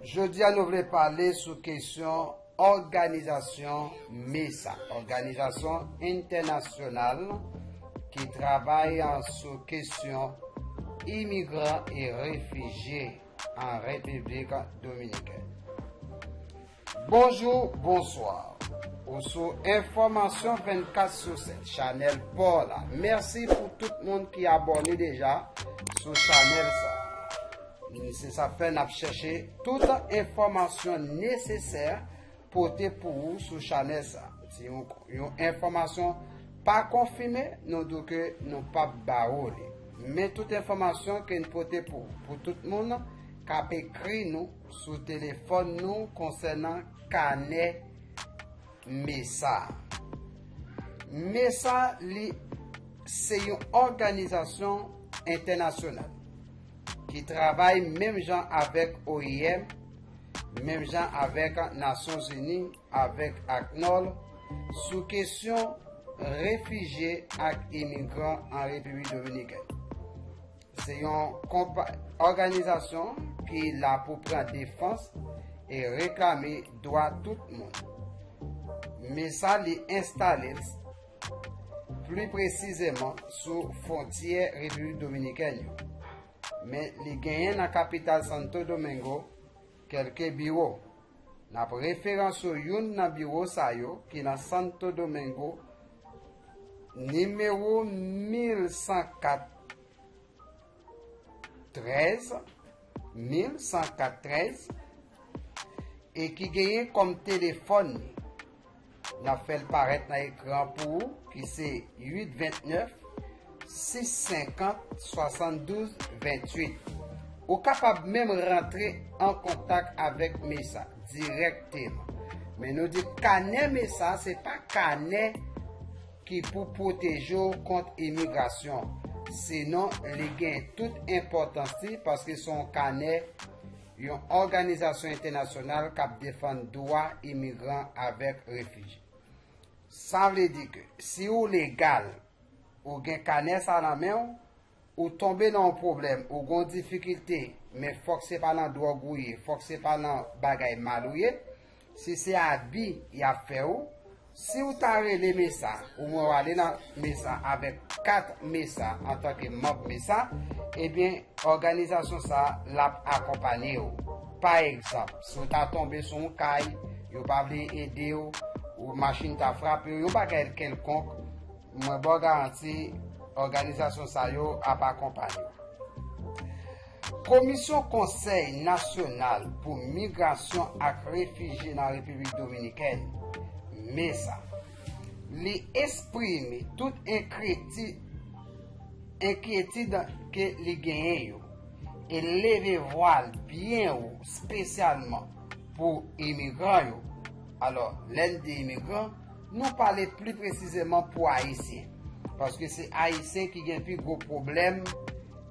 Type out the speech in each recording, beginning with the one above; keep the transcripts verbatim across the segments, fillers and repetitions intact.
Jodi a nou vle pale sou kesyon òganizasyon mesa, òganizasyon entènasyonal ki travay sou kesyon imigran e refijye an Repiblik Dominikèn. Bonjou, bonswa. Ou sou enfòmasyon vennkat sou sèt, chanèl pa w la. Mèsi pou tout moun ki abòne deja sou chanèl sa. Se sa fè n ap chèche tout enfòmasyon nesesè pote pou ou sou chanèl sa. Si yon, yon enfòmasyon pa konfime, nou di w ke nou p ap ba ou li. Men tout enfòmasyon ke n pote pou, pou tout moun k ap ekri nou sou telefòn nou konsènan kanè mesa. Mesa, li se yon òganizasyon entènasyonal ki travay menm jan avèk O I M, menm jan avèk Nasyonzini, avèk aknòl sou kesyon refijye ak imigran an Repiblik Dominikèn. Se yon konpa- òganizasyon ki la pou pran defans e reklame dwa tout moun. Mesa, li enstale l pli presizeman sou fwontyè Repiblik Dominikèn yo. Men li genyen nan kapital Santo Domingo kèlke biwo. N ap referanse youn nan biwo sa yo ki nan Santo Domingo, nimewo mil san kat trèz, mil san kat trèz, e ki genyen kòm telefòn li. N ap fè l parèt nan ekran pou ou, ki se uit vennèf, sis senkant, swasanndouz, venntuit. Ou kapab menm rantre an kontak avèk mesa dirèkteman. Men nou di kanè mesa, se pa kanè ki pou pwoteje w kont imigrasyon. Sinon, li gen tout enpòtans li paske se yon kanè yon òganizasyon entènasyonal k ap defann dwa imigran avèk refijye. Sa vle di ke si ou legal, ou gen kanè sa nan men w, ou tonbe nan yon pwoblèm, ou gen yon difikilte, men fòk se pa nan dwòg ou ye, fòk se pa nan bagay mal ou ye, si se abi y ap fè ou, si w ta rele mesa, oubyen w ale nan mesa avèk kat mesa antanke manm mesa, ebyen, òganizasyon sa l ap akonpanye w. Pa egzanp, si w ta tonbe sou yon kay, yo pa vle ede w, ou machin ta frape w, yon bagay kèlkonk, mwen ba w garanti, òganizasyon sa yo ap akonpanye w. Komisyon Konsèy Nasyonal pou Migrasyon ak Refijye nan Repiblik Dominikèn, mesa, li eksprime tout enkyeti- enkyetid ke li genyen yo e leve vwa l byen wo, espesyalman pou imigran yo. Alò, lè n di imigran, nou pale pli presizeman pou Ayisyen, paske se Ayisyen ki gen pi gwo pwoblèm,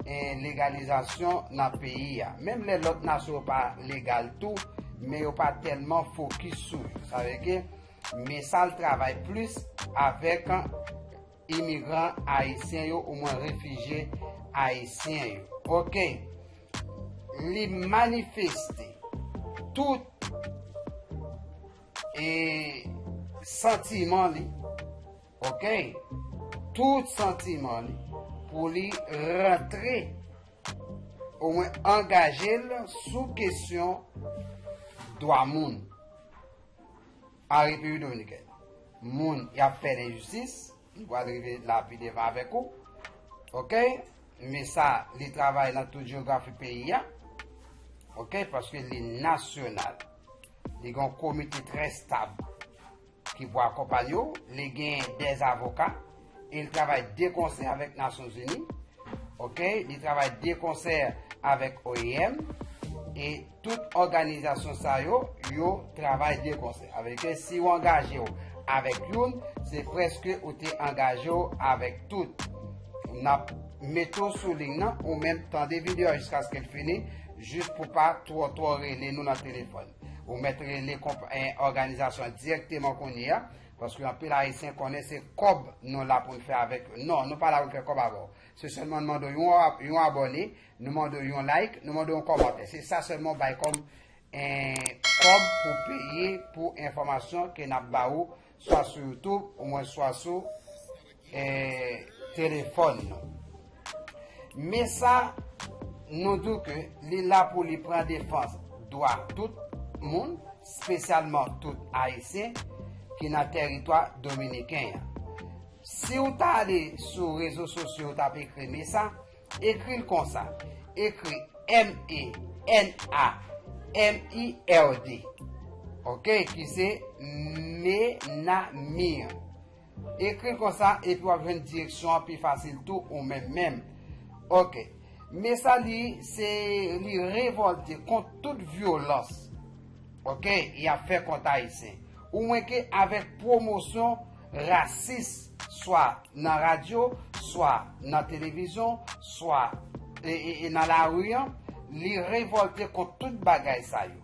eh, legalizasyon nan peyi a. Menm lè lòt nasyon yo pa legal tou, men yo pa tèlman fokis sou yo. Sa vle ke mesa l travay plis avèk imigran ayisyen yo, oubyen refijye ayisyen yo. Oke. Li manifeste tout, e, santiman li, oke? Tout santiman li pou li rantre, omwen angaje l sou kesyon dwa moun an Repiblik Dominikèn. Moun y ap fè lenjistis, m pral rive la pi devan avèk ou. Oke? Men sa, li travay nan tout jewografi peyi a. Oke? Paske li nasyonal. Li gen yon komite trè stab ki pou akonpanye w. Li gen dèz avoka. E li travay de konsè avèk Nasyonzini. Oke? Li travay de konsè avèk O I M. E tout òganizasyon sa yo, yo travay de konsè. Sa vle di ke si w angaje w avèk youn, se prèske ou te angaje w avèk tout. N ap mete w sou liy nan, ou menm tande videyo a jiskaske l fini, jis pou pa twò twò rele nou nan telefòn. Ou mèt rele konp- eh, òganizasyon an dirèkteman kounye a, paske anpil Ayisyen konnen se kòb nou la pou n fè avèk yo. Non, nou pa la pou n fè kòb avè w. Se sèlman n mande w yon, yon abòne, nou mande w yon like, nou mande w yon kòmantè. Se sa sèlman w bay kòm eh, kòb pou peye pou enfòmasyon ke n ap ba ou, swa sou YouTube, oubyen swa sou, eh, telefòn nou. Men sa, nou di w ke li la pou li pran defans dwa tout moun, espesyalman tout Ayisyen ki nan tèritwa dominiken an. Si w ta ale sou rezo sosyo, w t ap ekri men sa, ekri l konsa. Ekri M E N A M I R D. Oke, ki se Menamir. Ekri l konsa, epi w ap jwenn direksyon an pi fasil tou ou menm menm. Oke. Men sa li, se li revòlte kont tout vyolans, oke, y ap fè kont Ayisyen. Oubyen ke avèk pwomosyon rasis, swa nan radyo, swa nan televizyon, swa, e, e, e nan lari an, li revòlte kont tout bagay sa yo.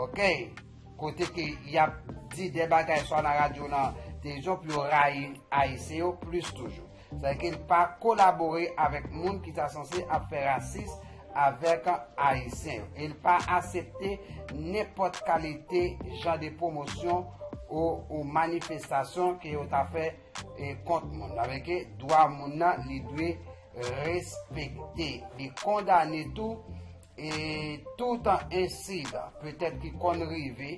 Oke? Kote ke y ap di de bagay swa nan radyo, nan televizyon, pou yo rayi Ayisyen yo plis toujou. Sa vle di ke l pa kolabore avèk moun ki ta sanse ap fè rasis avèk Ayisyen yo. E l pa aksepte nenpòt kalite jan de pwomosyon ou, ou manifestasyon ke yo ta fè, e, kont moun. Sa vle di ke dwa moun nan, li dwe respekte. Li kondane tou, e, tout ensidan, petèt ki konn rive,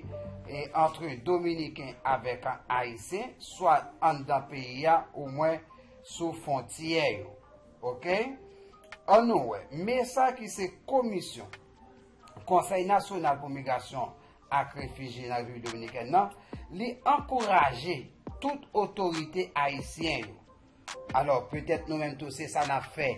e, antre Dominiken avèk Ayisyen, swa anndan peyi a, oubyen sou fwontyè yo. Oke? Ann nou wè, men sa ki se komisyon Konsèy Nasyonal pou Migrasyon ak Refijye nan Repiblik Dominikèn nan, li ankouraje tout otorite ayisyen yo. Alò, petèt nou menm tou, se sa n ap fè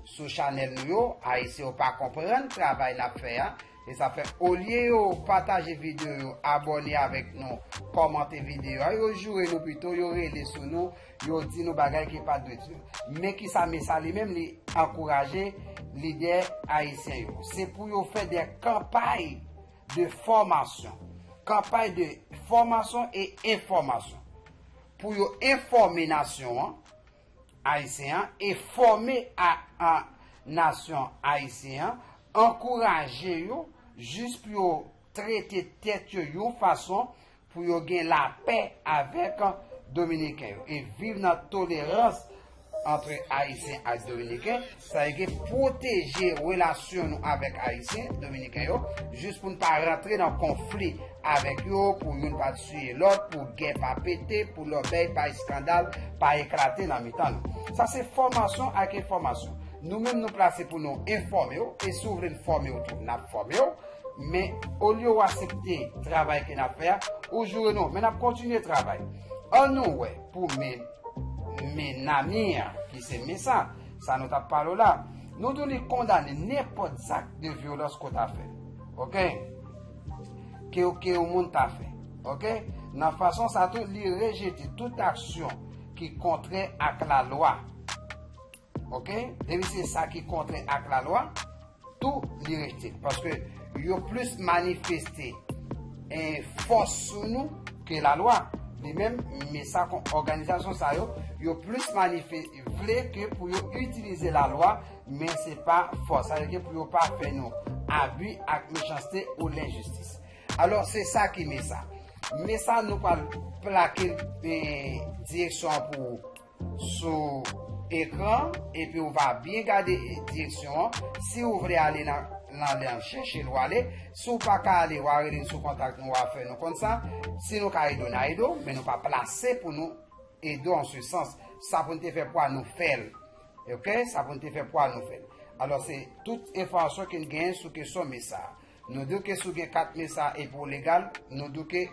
sou chanèl nou yo. Ayisyen yo pa konprann travay n ap fè a. E sa fè, olye yo pataje videyo yo, abòne avèk nou, kòmante videyo a, yo joure nou pito, yo rele sou nou, yo di nou bagay ki pa dwe di nou. Men kisa men sa li menm, li ankouraje lidè ayisyen yo. Se pou yo fè de kanpay de fòmasyon. Kanpay de fòmasyon e enfòmasyon. Pou yo enfòme nasyon an, ayisyen an, e fòme a, a nasyon ayisyen an, ankouraje yo jis pou yo trete tèt yo yon fason pou yo gen lapè avèk Dominiken yo e viv nan tolerans antre Ayisyen ak Dominiken. Sa vle di pwoteje relasyon nou avèk Ayisyen, Dominiken yo, jis pou n pa rantre nan konfli avèk yo, pou youn pa tiye lòt, pou gè pa pete, pou lòbèy pa eskandal pa eklate nan mitan nou. Sa se fòmasyon ak enfòmasyon. Nou menm nou plase pou nou enfòme w, e si w vle n fòme w tou, n ap fòme w. Men, olye w aksepte travay ke n ap fè a, ou joure nou, men n ap kontinye travay. Ann nou wè, pou men, men Namir, ki se men sa, sa nou t ap pale w la, nou di w li kondane nenpòt zak de vyolans ke w ta fè. Oke? Ke, ke yon moun ta fè. Oke? Nan fason sa tou, li rejete tout aksyon ki kontrè ak lalwa. Oke? Depi se sa ki kontrè ak lalwa, tou li rejte l. Paske yo plis manifeste, eh, fòs sou nou ke lalwa. Li menm, men sa kon òganizasyon sa yo, yo plis manife-, vle ke pou yo itilize lalwa, men se pa fòs. Sa vle di ke pou yo pa fè nou abi ak mechanste ou lenjistis. Alò, se sa ki men sa. Men sa nou pral plake, eh, direksyon an pou ou sou ekran, epi ou va byen gade direksyon an. Si ou vle ale nan, nan lè an, chèche l ou ale. Si ou pa ka ale, ou a rele n sou kontak nou, ou a fè nou konn sa. Si nou ka ede w, n a ede w, men nou pa plase pou nou ede w an se sans. Sa pou n te fè pou a, nou fè l. Oke? Sa pou n te fè pou a, nou fè l. Alò, se tout enfòmasyon ke n genyen sou kesyon men sa. Nou di w ke si w gen kat men sa epi w legal, nou di w ke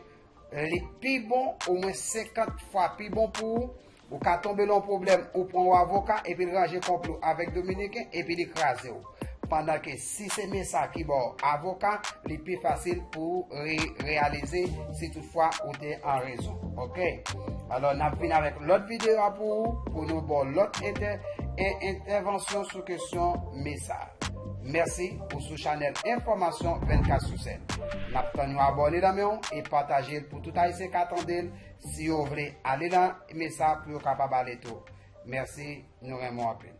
li pi bon, omwen senkant fwa pi bon pou ou. Ou ka tonbe nan yon pwoblèm, ou pran yon avoka, epi l ranje konplo avèk Dominiken, epi li kraze w. Pandan ke si se men sa ki ba w avoka, li pi fasil pou w re-, reyalize si toutfwa ou te an rezon. Oke? Alò, n ap vin avèk lòt videyo a pou ou, pou nou ba w lòt entè-, en-, entèvansyon sou kesyon men sa. Mèsi, ou sou chanèl Enfòmasyon vennkat sou sèt. N ap tann yon abòne nan men w e pataje l pou tout Ayisyen ka tande l. Si yo vle ale nan men sa pou yo kapab ale tou. Mèsi, nou renmen w anpil.